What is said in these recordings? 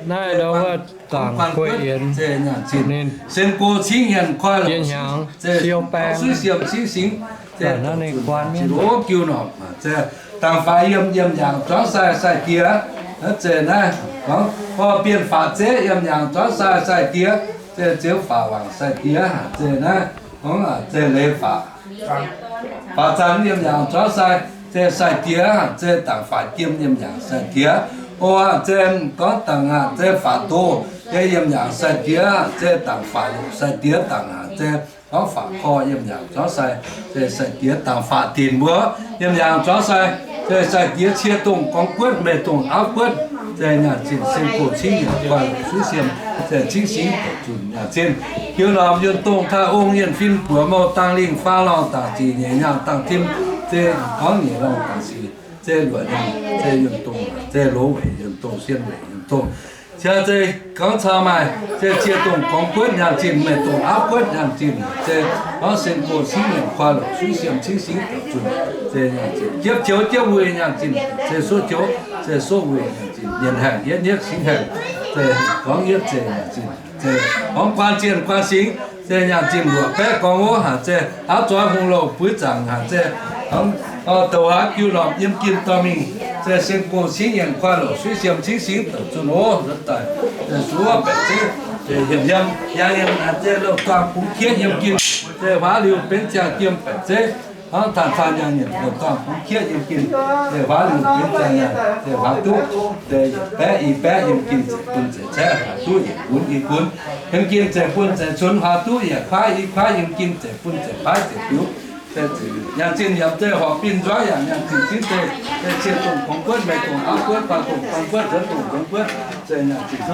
Naaiv nor wuov zaangc guei yienx ninh, sen go cingv nyanc kuaaiv lorqc, siou baeng, ninh guan mienh, dangc faix yiem, yiem yaangc zuangx sai, sai diex, zeiz naaiv gorngv, bienh faatv zeiv yiem yaangc zuangx sai, sai diex, zeiz ziouc faatv wangc sai diex, zeiz naaiv gorngv, zeiz leiz faatv, faatv zanc yiem yaangc zuangx sai, zeiz sai diex, zeiz dangc faatv jiem yiem yaangc sai diex. O, zeiz gorngv dangc aqv, zeiz faatv doz, zeiz yiem yaangc sai diex, zeiz dangc faatv loc sai diex dangc aqv, zeiz gorngv faatv korv yiem yaangc zuangx sai, zeiz sai diex dangc faatv dinc mbuo yiem yaangc zuangx sai, zeiz sai diex cie dongh gorngv buotv, meih dongh auv buotv, zeiz nyaanh zinh sen go cingv nyanc kuaaiv lorqc suiv siem, zeiz cingv singx doqc zunc nyaanh zinh. Hiuv norm yunh dongh taaih ong yienh fin buoz mouh dangh lingh faam lorngh dangc zic nyeic nyaanh dangh tim, zeiz gorngv nyeic lorngh dangc sic, zeiz luoqc nyaanh, zeiz yunh dongh, zeiz loz weic yunh dongh, sien weic yunh dongh. Cie zeiz gorngv cau maaih, zeiz cie dongh gorngv buotv nyaanh zinh, meih dongh auv buotv nyaanh zinh, zeiz gorngv sen go cingv nyanc kuaaiv lorqc suiv siem cingv singx doqc zunc, zeiz nyaanh zinh jiepv joux jiepv wuic nyaanh zinh, zeiz soqv joux, zeiz soqv wuic nyaanh zinh, mienh haengh yietv niepv singx haengh, zeiz gorngv yietv zeiz nyaanh zinh, zeiz gorngv guaan zienh guaan singx, zeiz nyaanh zinh luoqc baeqv gorngv oc. Haic zeiz auv zoix hungh louh buix zaangc, haic zeiz gorngv douc haaix jiu lorpc yiem ginh dorh mingh, zeiz sen go cingv nyanc kuaaiv lorqc suiv siem cingv singx doqc zunc oc. Nzuonx daaih zuov baeqc zeiv, zeiz hienx yiem yangh yiem, haic zeiz louh duangh bungx kieqv yiem ginh, zeiz huaav liuz benx ziangh jiem baeqc zeiv. Hnangv tanh tanh nyaanh nyienc louh duangh bungx kieqv yiem ginh, zeiz huaav liuz benx ziangh nyaanh, zeiz huaav duqv, zeiz yietc baeqv i baeqv yiem ginh, zeiz bun zeiz caeqv, huaav duqv yietc gunv i gunv yiem ginh, zeiz bun zeiz cunx, huaav duqv yietc kuaaiv i kuaaiv yiem ginh, zeiz bun zeiz paaiv zeiz biuv, zeiz nyaanh zinh yaac zeiz horpc bin nzuonx yaac nyaanh zinh cingv zeiz, zeiz cie dongh kungx buonv, meih dongh auv buonv, baac dongh buonv buonv, nzuonx dongh buonv buonv, zeiz nyaanh zinh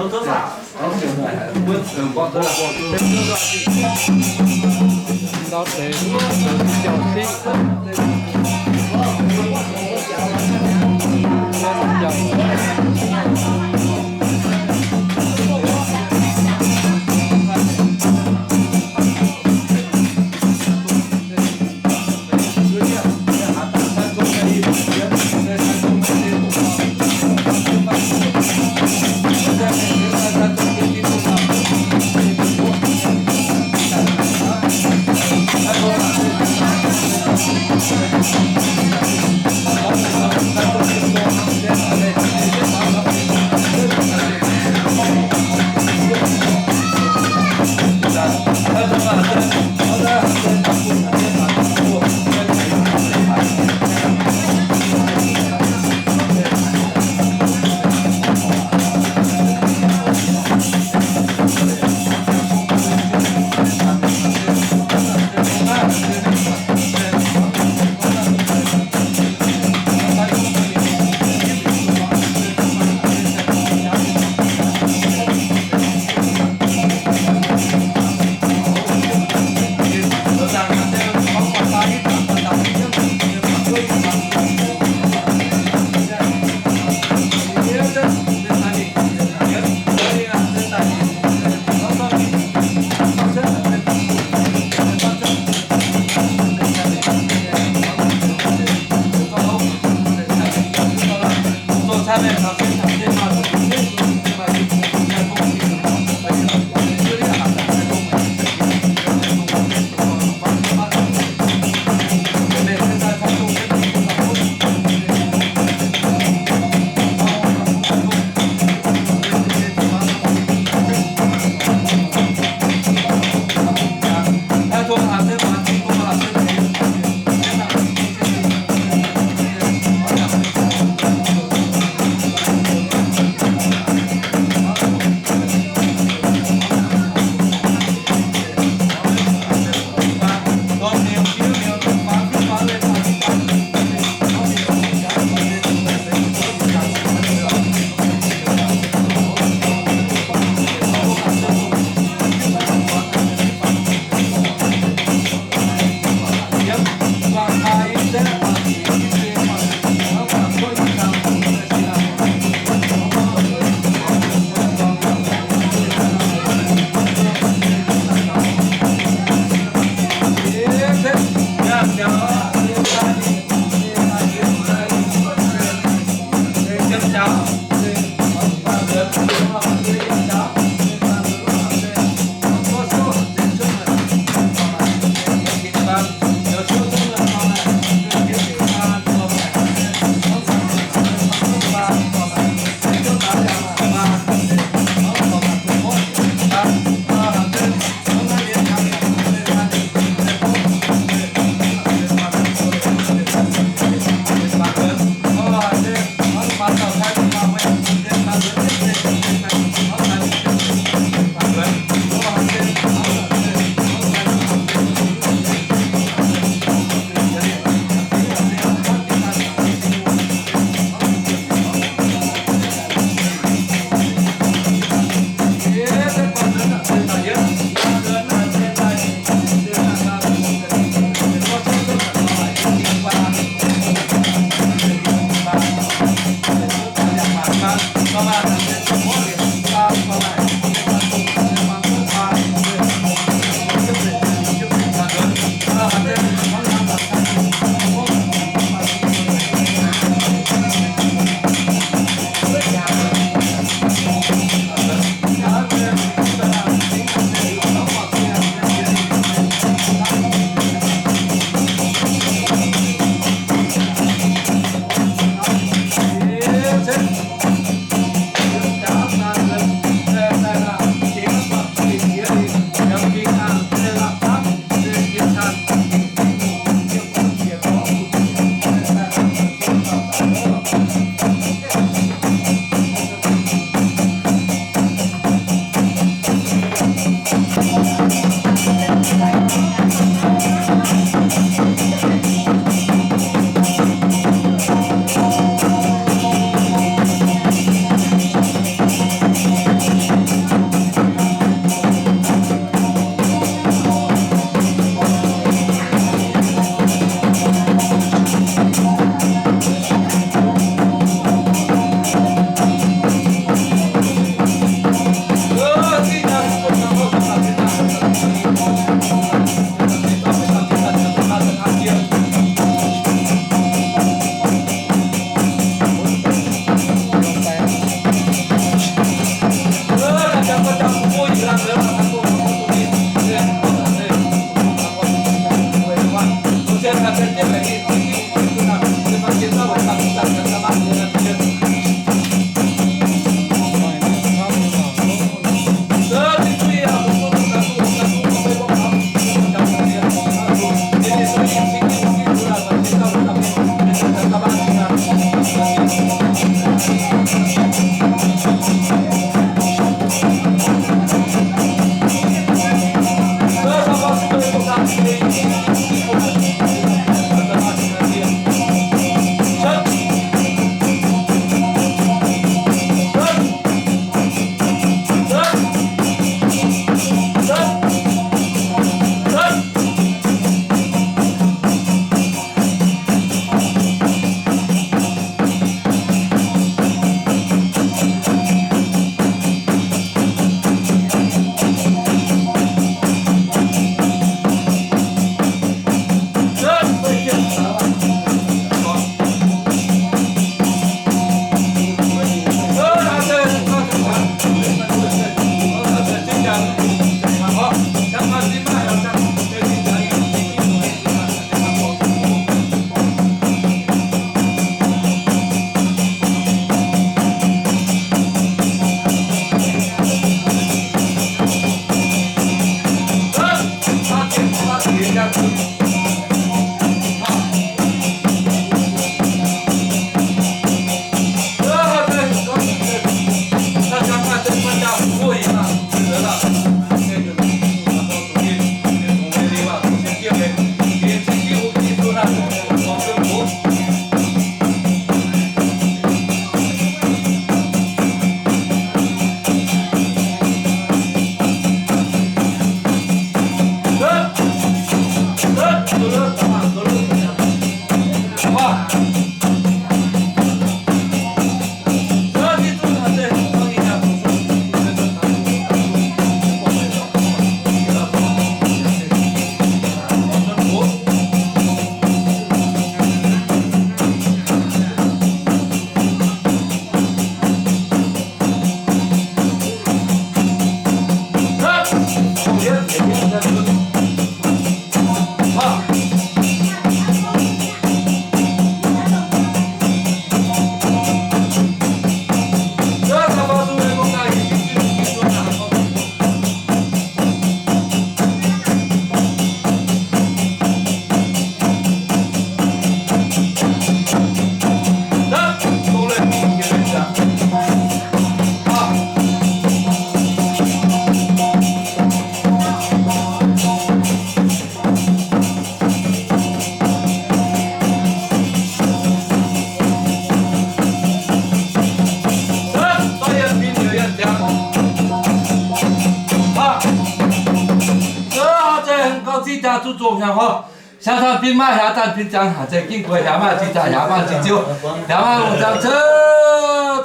Zuqc nzongh hnyangx horv, siang-saanh bin maiv hiaangx, zaanh bin ziangx haic, zei gingv gueix hiaangx maaih zinh zaangc, hiaangx maaih zinh ziouv, hiaangx maaih longc ziangx,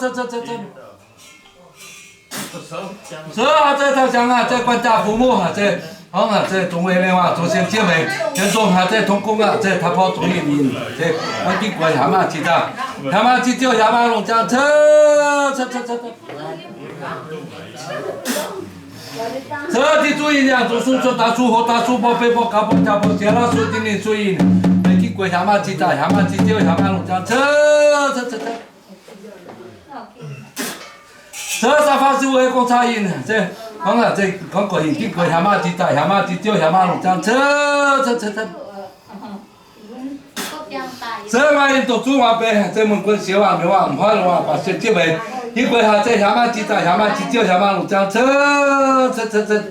ceu, ceu, ceu, ceu. Ceu haic, zei taux siangx aqv, zei guanh jaa fungx muv haic, zei hnangv aqv, zei dongh weic lengh waac zoux sienx zieqv weic, yietc zungv haic, zei tong gong aqv, zei taaix porv zoux yietc nyinh, zei hnangv gingv gueix hiaangx maaih zinh zaangc, hiaangx maaih zinh ziouv, hiaangx maaih longc ziangx, ceu, ceu, ceu, ceu. Ceu diqv zuqv yinh yangh, zuqc sung cuotv daaih, sung hoc daaih, sung mborqv beiv mborqv gaux mborqv jaax mborqv siex lauv, sung dinh ninh sung yinh, zei gingv gueix hiaangx maaih zinh zaangc, hiaangx maaih zinh ziouv, hiaangx maaih longc ziangx, ceu, ceu, ceu, ceu. Ceu saah faah siou weic gong caa yinh, zei hnangv aqv, zei gorngv gorqv yinh gingv gueix hiaangx maaih zinh zaangc, hiaangx maaih zinh ziouv, hiaangx maaih longc ziangx, ceu, ceu, ceu, ceu. Ceu maaih yinh doqc zungv waac benx, zei mun guon siex waac, mi'aqv waac, m'hnoi longc waac, baac sienx zieqv weic, gingv gueix haic, zei hiaangx maaih zinh zaangc, hiaangx maaih zinh ziouv, hiaangx maaih longc ziangx, ceu, ceu, ceu, ceu.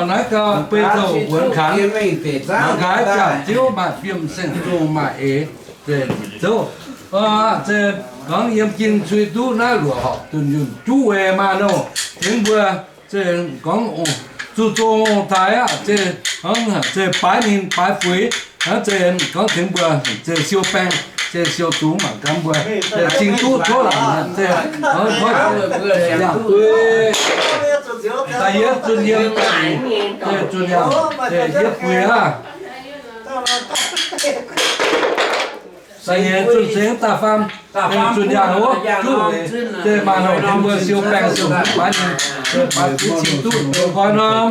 Naaiv gauh beiv douh wuonx kangx, mangc gaax jangx ziouv maaih fiem saeng-zong maaih eix zeiv zouv. Zeiz gorngv yiem Ging-Sui duqv naaiv luoqc horpc dunh yunh juv weic maaih nouh tengx mbuo. Zeiz gorngv zuqc zong daaih aqv, zeiz gorngv zeiz baaix ninh baaix fuix, hnangv zeiz gorngv tengx mbuo zeiz siou baeng, zeiz siou zungx mangc gaax mbuo cing duqv tov laangc, zeiz gorngv tov laangc, da'yietv zunh yiem, zeiz zunh yiem, zeiz yietv fuix aqv. Da'nyeic zunh seix da'faam, zunh yaangh wuov, juv weic zeiz maaih nouh tengx mbuo siou baeng siou baaix ninh, baaix fuix cing duqv koi norm.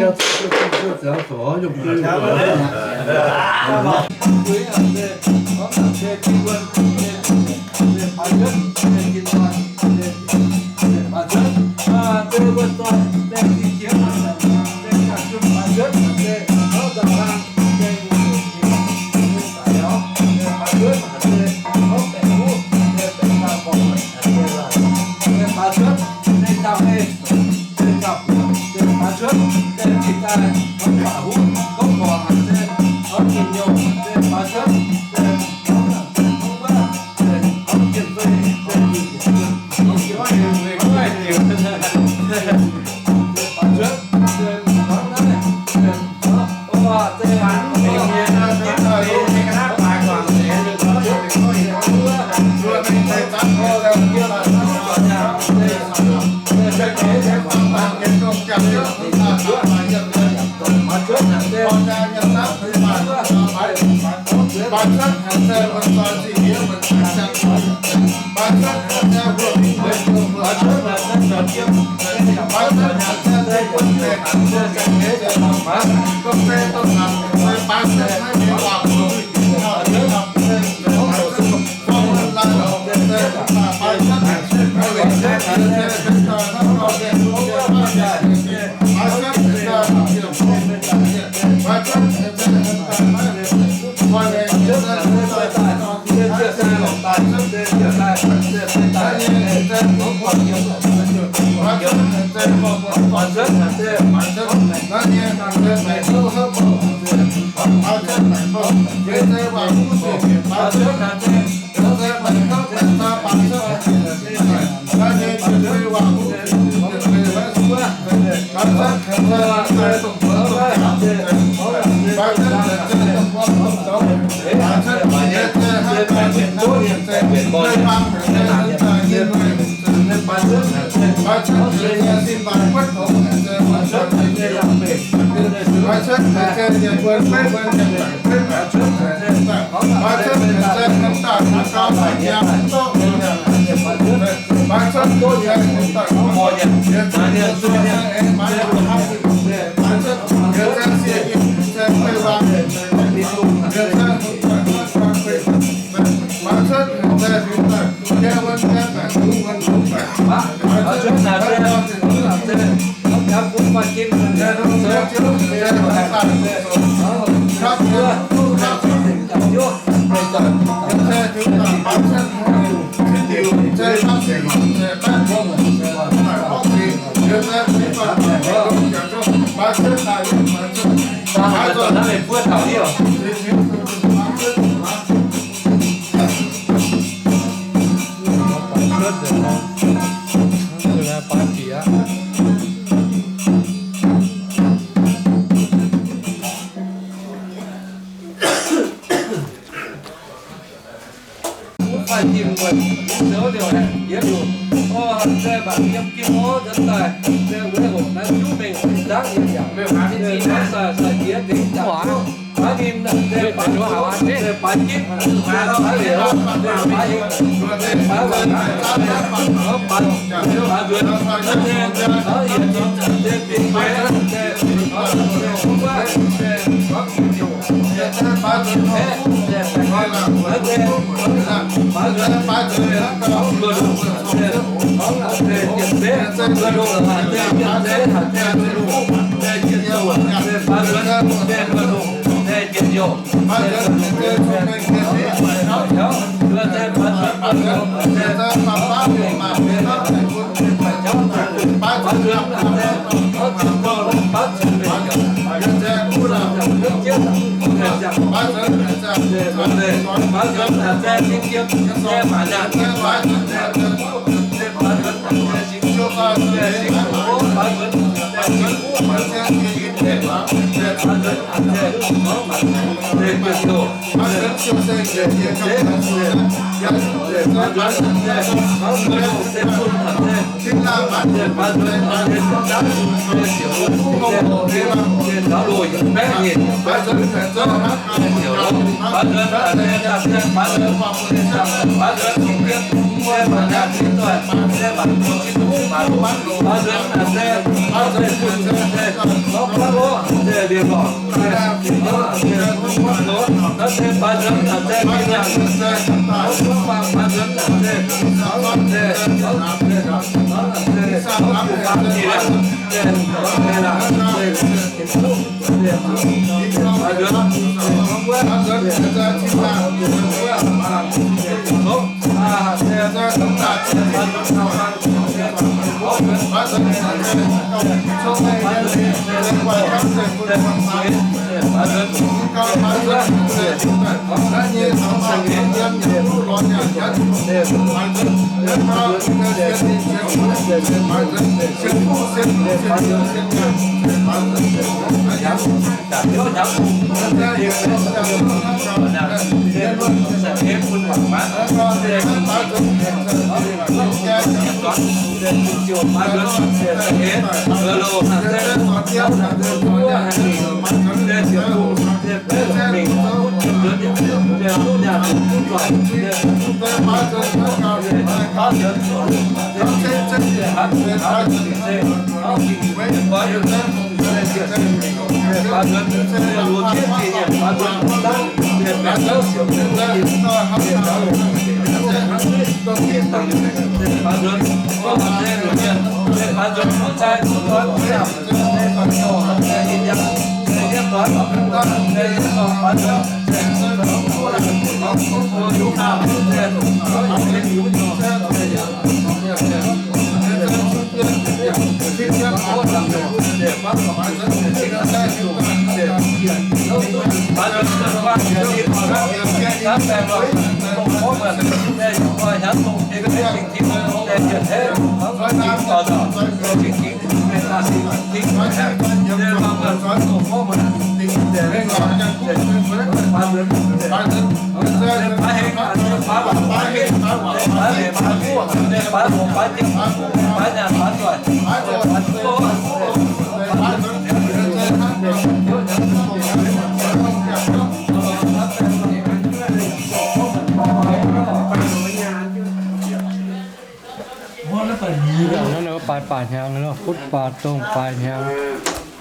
Baaix baac hnyangx, butv baac dongh baaix hnyangx,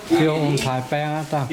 siou ong taaix baeng aqv dangh.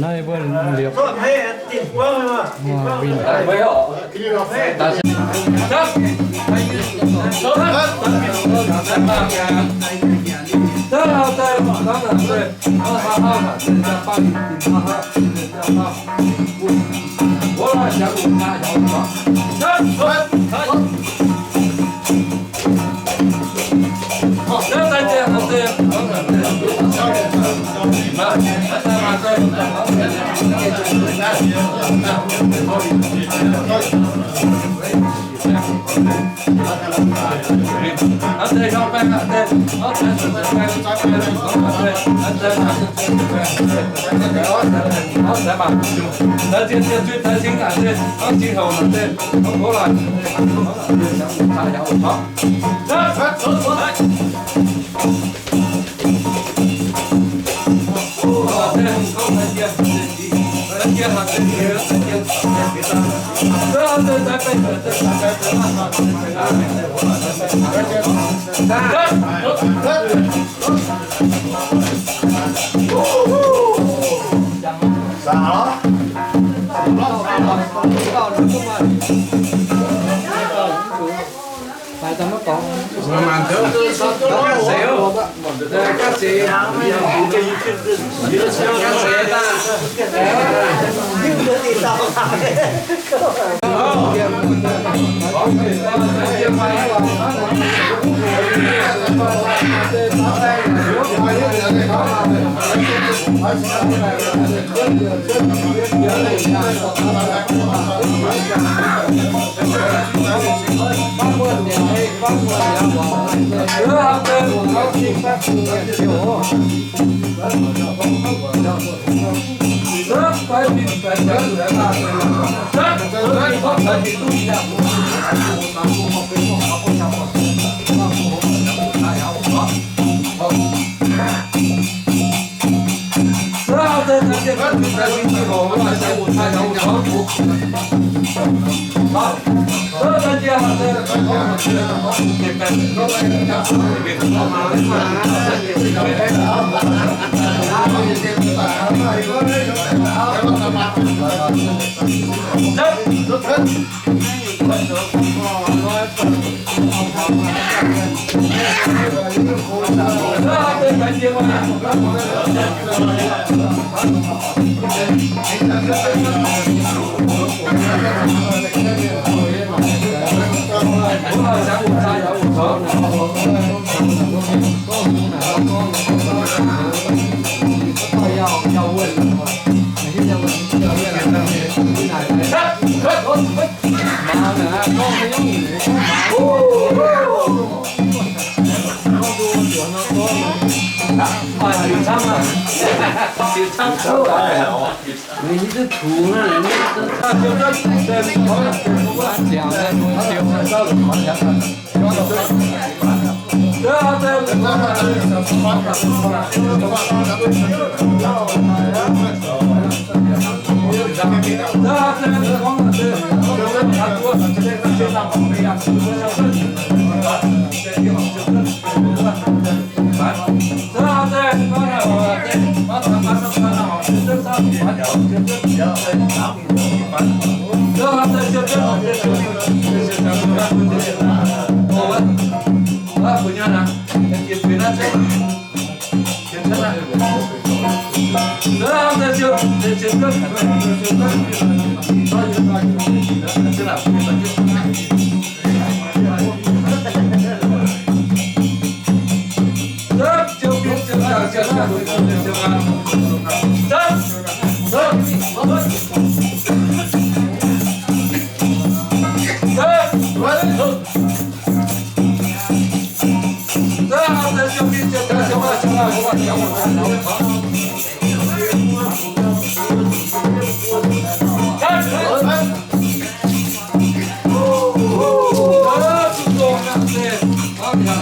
Naaiv mbuo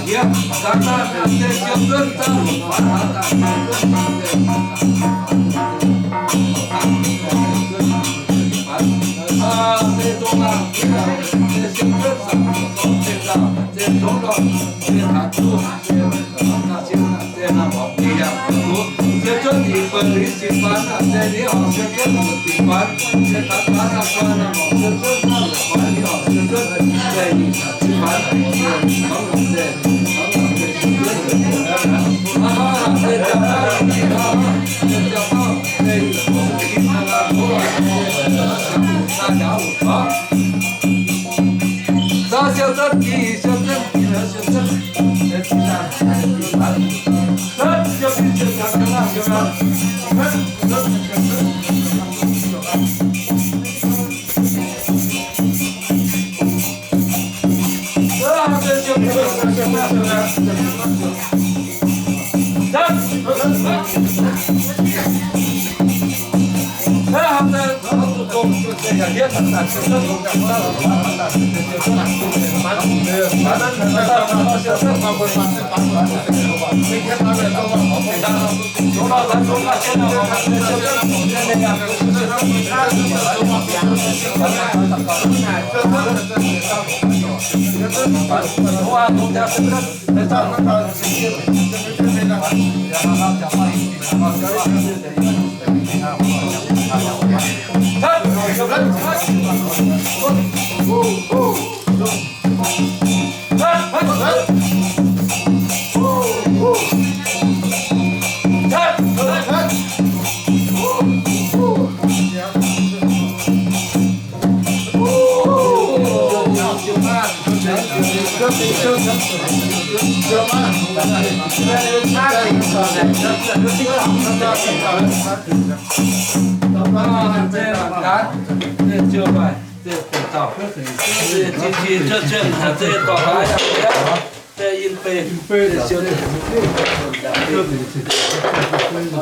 liepc.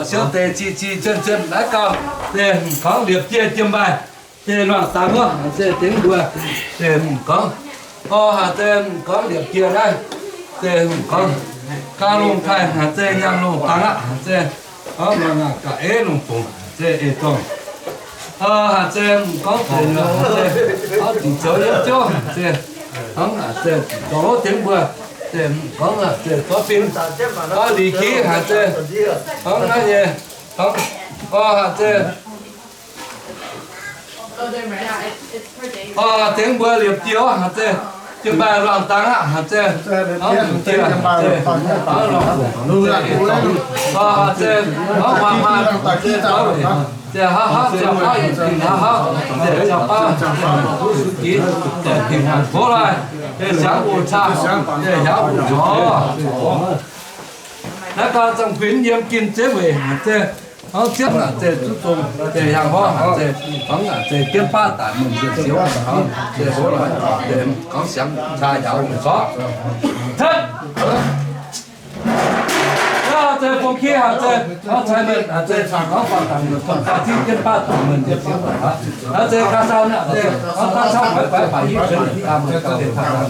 Siou deix ziex ziex zuenv zuenv naaiv gauh, deix m'nqorngv liepc dieh jiem mbaih, deix luangh dangh wuov, deix dengv mbuo, deix m'nqorngv, o, haic deix m'nqorngv liepc dieh naaiv, deix m'nqorngv gauh lungh taaih, haic deix nyaanh lungh dangh aqv, haic deix, o, mangc gaax ga'eix lungh fungc, deix eix dorngh. Haic deix m'nqorngv deix, haic deix, o, ziqc zoux yiem ziouv, haic deix, hnangv haic deix ziqc dorngh wuov dengv mbuo, deix m'nqorngv haic deix zorqv fin, o, liqc giv haic deix, hnangv naaiv nyei, hnangv, o, haic deix, o, dengv mbuo liepc dieh, haic deix, jiem mbaih luangh dangh aqv, haic deix, hnangv liepc dieh, haic deix, hnangv luangh fungc, haic deix, o, haic deix, hnangv huaang maan, deix haav haav, ziangh haav, yietc dingc haav haav, deix ziangh baav, duqv suiv jiex, deix dingc haaix tov lai, deix siangx oc caa, deix hiaauv oc corc. Naaiv gauh zangh kuinx yiem ginh zeiv weic haic deix, hnangv ziepv haic deix zuqv zong, deix hiaangx horv haic deix, hnangv haic deix jienv baav daic mienh yietc ziouv, deix hoz loic deix, gorngv siangx caa hiaaux corc. Naaiv deix bung kiev haic deix, hnangv cai mienh haic deix, caux gorngv faah dangc mienh, faah dangc jienv baav daic mienh yietc ziouv haic. Naaiv deix ga'saan haic deix, hnangv daav cauv faix faix baac yietv cuotv yietc daaih mienh gauh deix faah dangc.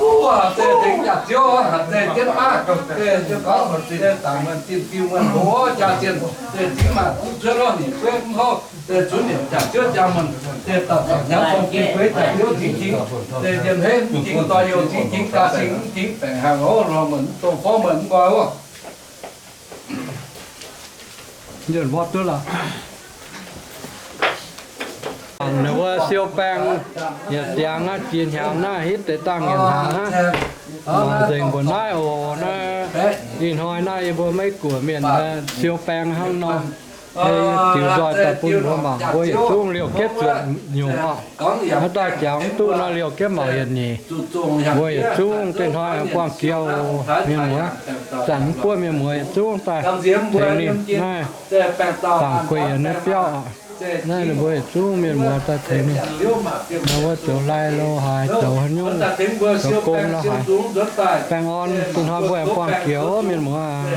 Wuov deix tengx yaac ziouv, deix jienv baav, deix jienv gorngv, deix dangc mienh zinh diuh mienh hoz jaa zienh, deix zingv maac duqv cuotv lorh nyic gueiv mv houv, deix zunv yiemc jaax ziouv jaa mienh, deix dauh dauh hnyangx dongh gengh gueix jaax ziouv zingx jingx, deix njien-hmeiv mv jingx doix youh zingx jingx, jaa sing mv jingx baengc haaix lorz mienh mv dongh forv mienh mv nqoi wuov. Ninh mbuo siou baeng yietc ziangx aqv, jiex hnyangx naaiv hitv deix dangh yietc hnyangx aqv. Mangc nzengc mbuo naaiv oc. Naaiv ih hnoi naaiv yie mbuo Meiv Guoqv mienh siou baeng hnangv nor. Ziux nzoih daaih bun mbuo mangc, mbuo yietc zungv liouh kiepv zuotc nyungc oc. Haaix dauh jangx duqv nor liouh kiepv mauc yietc nyeic. Mbuo yietc zungv deix hnoi buangh jiex mienh muoz, zanc mv buov mienh muoz yietc zungv daaih tengx ninh naaiv zaangc gueic yienx nyei biauv oc. Naaiv ninh mbuo yietc zungv mienh muoz daaih tengx ninh. Nor wuov zoux lai lo haaix, zoux haaix nyungc, zoux gong lo haaix. Baengh orn, ih hnoi mbuo aengx buangh jiex mienh muoz.